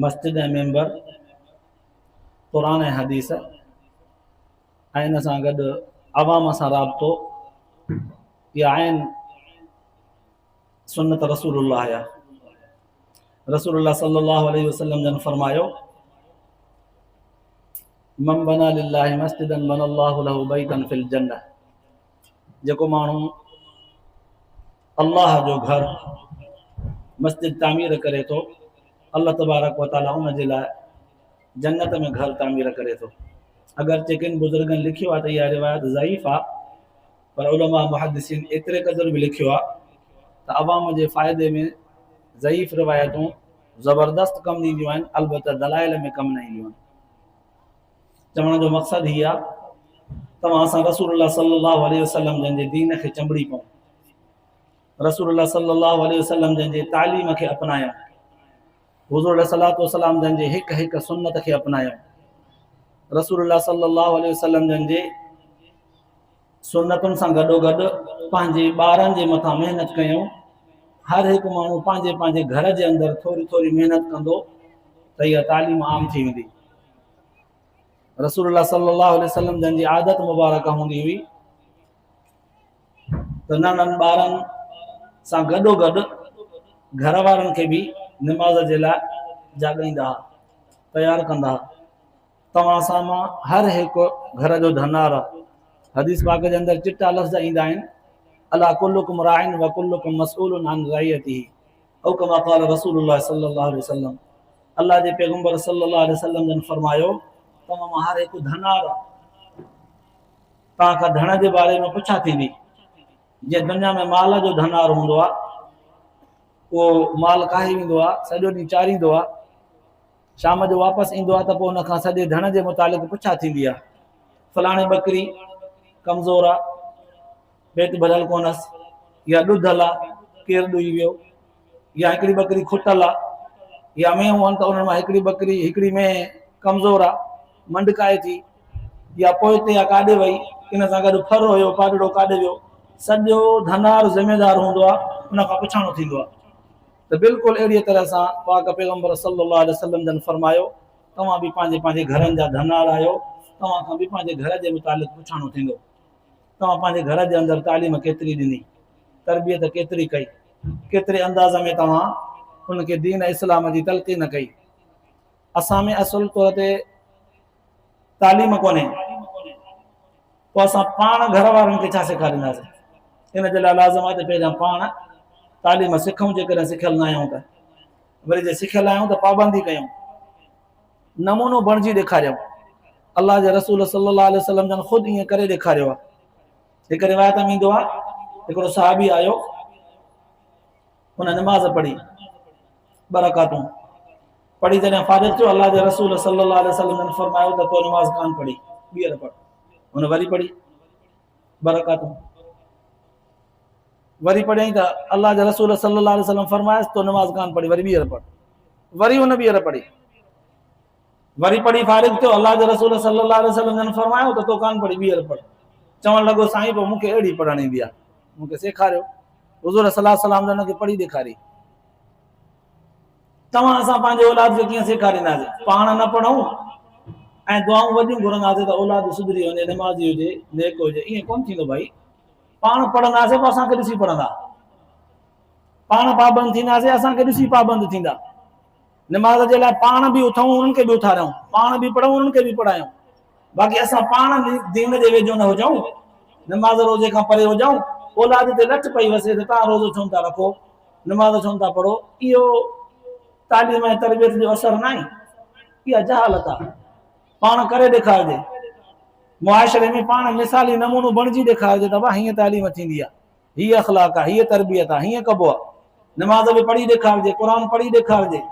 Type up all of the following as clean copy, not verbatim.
مسجد ۽ member, قرآن ۽ حديث ۽ ان سان گڏ عوام سان رابطو اها عين سنت رسول الله آهي. رسول الله صلي الله عليه وسلم جن فرمايو من بنا لله مسجدا بنا الله له بيتا في الجنه جيڪو ماڻهو الله جو گهر مسجد تعمير ڪري ٿو الله تبارڪ و تعالي ان جي لاء جنت ۾ گهر تعمير ڪري ٿو. اگرچه ڪن بزرگن لکيو آهي ته اها روايت ضعيف آهي پر علماء محدثين ايتري قدر به لکيو آهي ته عوام جي فائدي ۾ ضعيف روايتون زبردست ڪم ڏينديون آهن البته دلائل ۾ ڪم نه اينديون آهن. چوڻ جو مقصد هي آهي توهان اسان رسول الله صلي الله عليه وسلم جن جي دين کي چنبڙي پئون، رسول الله صلي الله عليه وسلم جن جي تعليم کي اپنايون، حضور عليه الصلوة والسلام جن جي هڪ هڪ سنت کي اپنايون، رسول الله صلي الله عليه وسلم جن جي سنتن سان گڏو گڏ پنهنجي ٻارن جي مٿان محنت ڪيون. هر هڪ ماڻهو پنهنجي پنهنجي گهر جي اندر ٿوري ٿوري محنت ڪندو ته اها تعليم عام ٿي ويندي. رسول الله صلي الله عليه وسلم جن جي عادت مبارڪ هوندي هئي ته ننڍن ٻارن سان گڏو گڏ گهر وارن کي به نماز جي لاء جاڳائيندا هئا، تيار ڪندا هئا. توهان اسان مان هر هڪ گهر جو ڌنار آ. حديث پاڪ جي اندر چٽا لفظ ايندا آهن، الا ڪلڪم راع و ڪلڪم مسئول عن رعيته او ڪما قال رسول الله صلي الله عليه وسلم. الله جي پيغمبر صلي الله عليه وسلم جن فرمايو، توهان مان هر هڪ ڌنار آ. توهان کان ڌڻ جي باري ۾ پڇا ٿيندي. جيئن دنيا ۾ مال جو ڌنار هوندو آ، اهو مال ڪاهي ويندو آ، سڄو ڏينهن چاريندو آ، شام جو واپس ايندو آ ته پوء ان کان سڄي ڌڻ جي متعلق پڇا ٿيندي آ. فلاڻي ٻڪري ڪمزور آ، پيٽ ڀريل ڪونهس، يا ڏڌل آ، ڪير ڏوئي ويو، يا هڪڙي ٻڪري کٽل آ، يا مينهون آهن ته انهن مان هڪڙي ٻڪري، هڪڙي مينهن ڪمزور آ، منڊڪائي ٿي، يا پوئتي آ ڪاڏي وئي، ان سان گڏ ڦر هيو پاڏڙو ڪاڏي ويو، سڄو ڌنار ذميدار هوندو آ، ان کان پڇاڻو ٿيندو آ. ته بلڪل اهڙيء طرح سان پاڪ پيغمبر صلّي اللّٰه عليه وسلّم جن فرمايو، توهان به پنهنجي پنهنجي گهرن جا ڌنار آهيو، توهان کان به پنهنجي گهر جي متعلق پڇاڻو ٿيندو. توهان پنهنجي گهر جي اندر تعليم ڪيتري ڏني، تربيت ڪيتري ڪئي، ڪيتري انداز ۾ توهان ان کي دين اسلام جي تلقين ڪئي. اسان ۾ اصل طور تي تعليم ڪونهي، پوء اسان پاڻ گهر وارن کي ڇا سيکارينداسين؟ ان جي لاء لازم آهي ته پهريان پاڻ تعليم سکون، جيڪڏهن سکيل نه آهيون ته وري جي سکيل آهيون ته پابندي ڪيون، نمونو بڻجي ڏيکاريون. الله جي رسول صلي الله عليه وسلم جن خود ائين ڪري ڏيکاريو آهي. هڪ روايت ۾ ايندو آهي، هڪڙو صحابي آيو، هن نماز پڙهي، ٻه رڪعتون پڙهي، جڏهن فارغ ٿيو، الله جي رسول صلي الله عليه وسلم جن فرمايو ته تو نماز ڪانه پڙهي، ٻيهر پڙهه. هن وري پڙهي ٻه رڪعتون، وري پڙهيائين ته الله جي رسول صلي الله عليه وسلم فرمايس تو نماز ڪانه پڙهي، وري ٻيهر پڙهه. وري هن ٻيهر پڙهي، وري پڙهي فارغ ٿيو، الله جي رسول صلي الله عليه وسلم جن فرمايو ته تو ڪانه پڙهي، ٻيهر پڙهه. چوڻ لڳو سائين پوء مون کي اهڙي پڙهڻ ايندي آهي، مون کي سيکاريو. حضور صلي الله عليه وسلم جن کي پڙهي ڏيکاري. توهان اسان پنهنجي اولاد کي ڪيئن سيکارينداسين؟ پاڻ نه پڙهون ۽ دعائون وڏيون گهرنداسين ته اولاد سڌري وڃي، نمازي هجي، نيڪ هجي، ائين ڪونه ٿيندو ڀائي. پاڻ پڙهنداسين پوء اسان کي ڏسي پڙهندا، پاڻ پابند ٿينداسين اسان کي ڏسي پابند ٿيندا. نماز جي لاء پاڻ به اٿون انهن کي به اٿاريون، پاڻ به پڙهون انهن کي به پڙهايون. باقي اسان پاڻ دين جي ويجهو نه هجون، نماز روزي کان پري هجون، اولاد تي لٺ پئي وسي ته توهان روزو ڇو نه ٿا رکو، نماز ڇو نه ٿا پڙهو، اهو تعليم ۽ تربيت جو اثر ناهي، اها جهالت آهي. پاڻ ڪري ڏيکارجي، معاشري ۾ پاڻ مثالي نمونو بڻجي ڏيکارجي ته ڀا هيئن تعليم ٿيندي آهي، هي اخلاق آهي، هيء تربيت آهي، هيئن ڪبو آهي. نماز به پڙهي ڏيکارجي، قرآن پڙهي ڏيکارجي،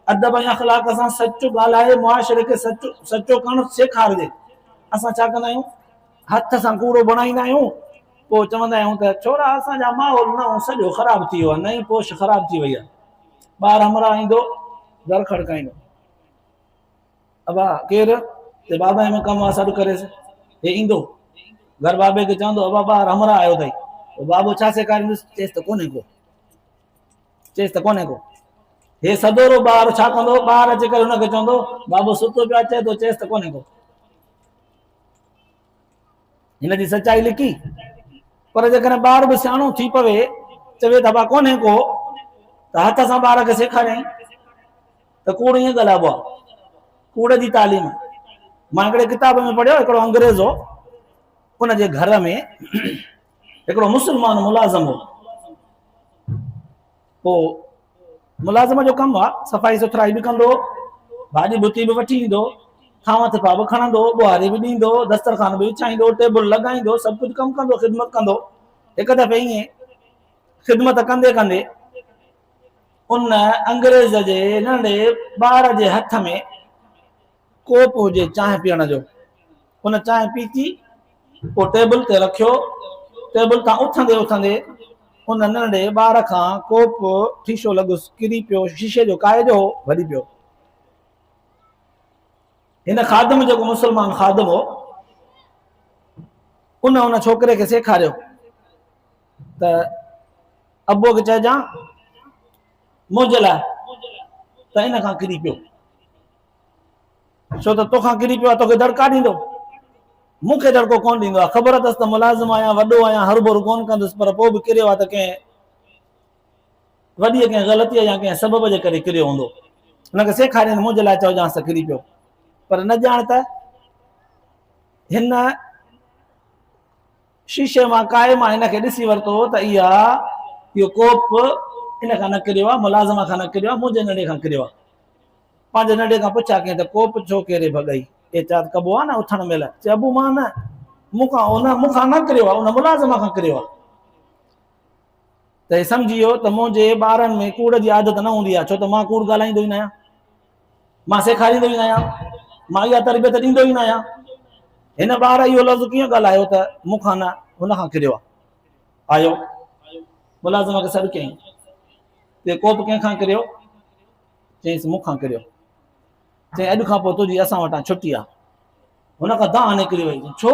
ادب ۽ اخلاق سان سچ ڳالهائي معاشري کي سچ سچو ڪرڻ سيکارجي. اسان ڇا ڪندا آهيون؟ هٿ سان ڪوڙو بڻائيندا آهيون، پوء چوندا آهيون ته ڇورا اسان جا ماحول نئون سڄو خراب ٿي ويو آهي، نئين پوش خراب ٿي وئي آهي. ٻار همراهه ايندو، در کڙڪائيندو. ابا ڪير؟ چي بابا ۾ ڪم آ سڏ ڪريس. هي ايندو گهر بابي کي چوندو ابا ٻاهر همراهه آيو اٿئي. پوء بابو ڇا سيکاريندس؟ چيس ته ڪونهي ڪو، چيس ته ڪونهي ڪو. هي سدورو ٻار ڇا ڪندو؟ ٻار اچي ڪري هن کي چوندو، بابو ستو پيو آهي، چئي ٿو چيس ته ڪونهي ڪو. هن جي سچائي لڪي. پر جيڪڏهن ٻار به سياڻو ٿي پوي، چوي ته ابا ڪونهي ڪو، ته هٿ سان ٻار کي سيکاريائين ته ڪوڙ ائين ڳالهائبو آهي. ڪوڙ جي تعليم. مان هڪڙي ڪتاب ۾ پڙهيو، هڪڙو انگريز هو، ان جي گهر ۾ هڪڙو مسلمان ملازم هو. پوء ملازم جو ڪم آ، صفائي سٿرائي به ڪندو، ڀاڄي ڀتي به وٺي ايندو، ٿانو ٿپا به کڻندو، ٻهاري به ڏيندو، دسترخوان به وڇائيندو، ٽيبل لڳائيندو، سڀ ڪجهه ڪم ڪندو، خدمت ڪندو. هڪ دفعي ائين خدمت ڪندي ڪندي ان انگريز جي ننڍڙي ٻار جي هٿ ۾ ڪوپ هجي چانهه پيئڻ جو. ان چانهه پيتي، پوء ٽيبل تي رکيو. ٽيبل تان اٿندي اٿندي ان ننڍڙي ٻار کان ڪوپ ٺيشو لڳس، ڪري پيو. شيشي جو ڪائي جو هو، ڀڄي پيو. هن خادم جيڪو مسلمان خادم هو، ان ان ڇوڪري کي سيکاريو ته ابوء کي چئجان منهنجي لاء ته ان کان ڪري پيو. ڇو ته توکان ڪري پيو آهي، توکي دڙڪا ڏيندو. مون کي دڙڪو ڪونه ڏيندو آهي. خبر اٿس ته ملازم آهيان، وڏو آهيان، هروڀرو ڪونه ڪندس، پر پوء به ڪريو آهي ته ڪنهن وڏيء ڪنهن غلطيء يا ڪنهن سبب جي ڪري ڪريو هوندو. هن کي سيکاريائين ته منهنجي لاء چئجانس ته ڪري پيو. پر نه ڄاڻ ته هن شيشي مان ڪائي مان هن کي ڏسي ورتو ته اها اهو ڪوپ ان کان نه ڪريو آهي، ملازم کان نه ڪريو آهي، منهنجي ننڍي کان ڪريو آهي. پنهنجي ننڍي کان پڇا ڪيائين ته ڪوپ ڇو ڪيري ڀڳئي؟ احتياط ڪبو آهي نه اٿڻ مهل. چي ابو مان نه، مون کان ان مون کان نه ڪريو آهي، ان ملازم کان ڪريو آهي. ته هي سمجهي ويو ته منهنجي ٻارن ۾ ڪوڙ جي عادت نه هوندي آهي، ڇو ته مان ڪوڙ ڳالهائيندو ئي نه آهيان، مان سيکاريندو ئي نه آهيان، مان اها تربيت ڏيندو ئي نه آهيان. هن ٻار اهو لفظ ڪيئن ڳالهايو ته مون کان نه، هن کان ڪريو آهي. آيو ملازم کي سڏ ڪيائين ته ڪوپ ڪنهن کان ڪريو؟ چيائينس مون کان ڪريو. چيائين اڄ کان پوء تنهنجي اسان وٽان ڇٽي آ. هن کان دانهن نڪري وئي. ڇو؟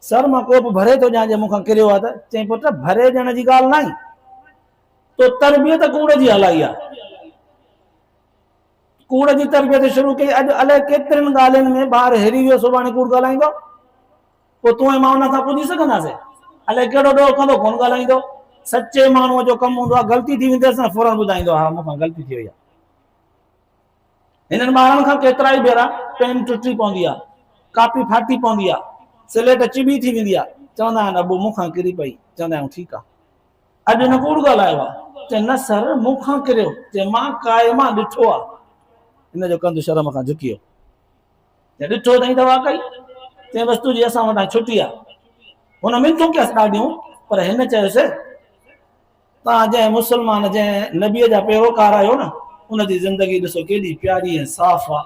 سر مان ڪوپ ڀري ٿو ڏيان جي مون کان ڪريو آ ته. چيائين پٽ ڀري ڏيڻ جي ڳالهه ناهي. تو تربيت ڪوڙ جي هلائي آ. ڪوڙ جي تربيت شروع ڪئي اڄ الائي ڪيترين ڳالهين ۾ ٻار هري ويو سڀاڻي ڪوڙ ڳالهائيندو. پوء تون ۽ مان ان کان پڄي سگهنداسين؟ الائي ڪهڙو ڏوهه ڪندو، ڪونه ڳالهائيندو. سچي ماڻهوء جو ڪم هوندو آهي، غلطي ٿي وينديس نه فوراً ٻڌائيندو آهي، ها مون کان غلطي ٿي وئي آهي. هنن ٻارن کان ڪيترائي ڀيرا پين ٽٽي پوندي آهي، ڪاپي ڦاٽي پوندي آهي، سليٽ چٻي ٿي ويندي آهي، چوندا آهن ابو مون کان ڪري پئي، چوندا آهيون ٺيڪ آهي. اڄ هن ڪوڙ ڳالهايو آهي. چي نه سر مون کان ڪريو، چي مان ڪائي مان ڏٺو آهي. هن جو ڪنڌ شرم کان جهڪي ويو. جي ڏٺو اٿئي ته واقعي تنهن وستو جي اسان وٽان ڇٽي آ. هن منٿون ڪيس ڏاڍيون پر هن چيس، توهان جنهن مسلمان جنهن نبيء جا پيروڪار آهيو نه ان جي زندگي ڏسو ڪيڏي پياري ۽ صاف آ،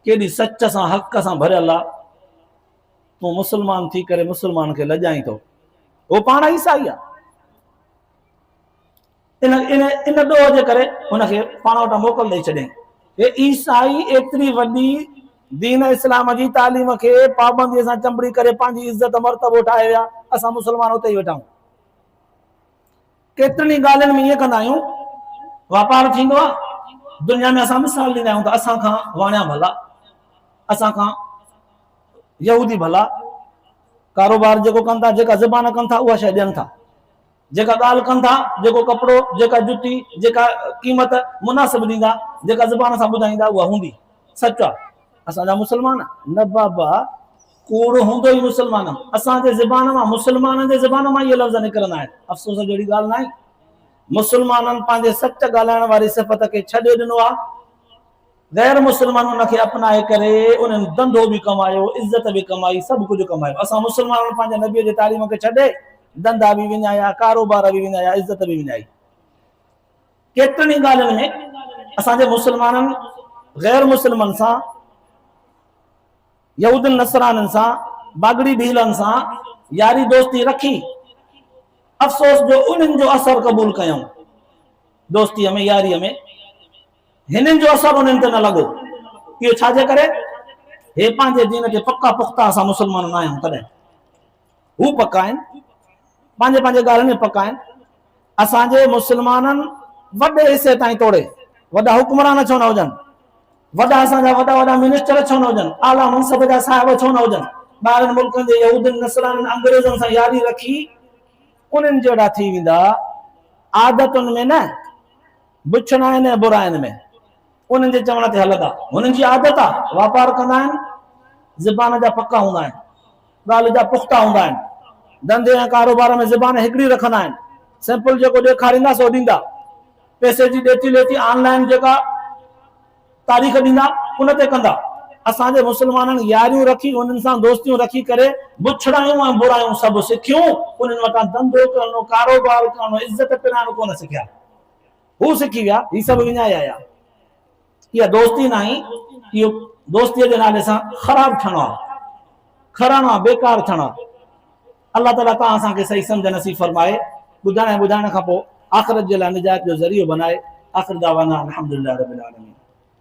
ڪيڏي سچ سان حق سان ڀريل آ. تون مسلمان ٿي ڪري مسلمان کي لڄائين ٿو. هو پاڻ عيسائي آ. ان ان ان ڏوهه جي ڪري هن کي پاڻ وٽان موڪل ڏئي ڇڏيائين. هي عيسائي ايتري وڏي دين اسلام جي تعليم کي پابنديء سان چنبڙي ڪري پنهنجي عزت مرتبو ٺاهي ويا، اسان مسلمان اتي ئي ويٺا آهيون. ڪيترين ئي ڳالهين ۾ ائين ڪندا آهيون، واپار ٿيندو آهي، دنيا ۾ اسان مثال ڏيندا آهيون ته اسان کان واڻيا ڀلا، اسان کان يهودي ڀلا، ڪاروبار جيڪو ڪن ٿا، جيڪا زبان ڪن ٿا اها شيء ڏين ٿا. جيڪا ڳالهه ڪن ٿا، جيڪو ڪپڙو، جيڪا جتي، جيڪا قيمت مناسب ڏيندا، جيڪا زبان سان ٻڌائيندا اها هوندي. سچ آ. اسان جا مسلمان؟ نه بابا، ڪوڙ هوندو ئي مسلمان. اسان جي زبان مان، مسلمانن جي زبان مان اهي لفظ نڪرندا آهن. افسوس جهڙي ڳالهه ناهي. مسلمانن پنهنجي سچ ڳالهائڻ واري صفت کي ڇڏي ڏنو آ. غير مسلمان ان کي اپنائي ڪري انهن ڌنڌو به ڪمايو، عزت به ڪمائي، سڀ ڪجهه ڪمايو. اسان مسلمانن پنهنجي نبيء جي تعليم کي ڇڏي ڌنڌا به وڃايا، ڪاروبار به وڃايا، عزت به وڃائي. ڪيترين ئي ڳالهين ۾ اسان جي مسلمانن غير مسلمن سان، يهودين نصرانين سان، باگڙي ڀيلن سان ياري دوستي رکي، افسوس جو انهن جو اثر قبول ڪيائون. دوستيء ۾ ياريء ۾ هنن جو اثر انهن تي نه لڳو. اهو ڇا جي ڪري؟ هي پنهنجي دين تي پڪا پختا اسان مسلمان نه آهيون تڏهن. هو پڪا آهن، پنهنجي پنهنجي ڳالهين ۾ پڪا آهن. اسان جي مسلمانن وڏي حصي تائين توڙي وڏا حڪمران ڇو نه هجن، وڏا اسان جا وڏا وڏا منسٽر ڇو نه هجن، اعليٰ منصب جا صاحب ڇو نه هجن، ٻاهرين ملڪن جي يهودين، نصرانين، انگريزن سان ياري رکي انهن جهڙا ٿي ويندا، عادتن ۾ نه، بڇڙاين ۽ براين ۾. انهن جي چوڻ تي هلندا. هنن جي عادت آ، واپار ڪندا آهن، زبان جا پڪا هوندا آهن، ڳالهه جا پختا هوندا آهن، ڌنڌي ۽ ڪاروبار ۾ زبان هڪڙي رکندا آهن، سيمپل جيڪو ڏيکاريندا سو ڏيندا، پئسي جي ڏيتي ليتي آن لائين جيڪا تاريخ ڏيندا ان تي ڪندا. اسان جي مسلمانن ياريون رکي انهن سان دوستيون رکي ڪري بڇڙايون ۽ برايون سڀ سکيون، انهن وٽان ڌنڌو ڪرڻ، ڪاروبار ڪرڻ، عزت پرائڻ ڪونه سکيا. هو سکي ويا، هي سڀ وڃائي آيا. اها دوستي ناهي، اهو دوستيء جي نالي سان خراب ٿيڻو آهي، کرڻو آهي، بيڪار ٿيڻو آهي. الله تعاليٰ توهان اسان کي صحيح سمجهه نصيب فرمائي، ٻڌڻ ۽ ٻڌائڻ کان پوء آخرت جي لاء نجات جو ذريعو بنائي. آخر دعوانا الحمدلله رب العالمين.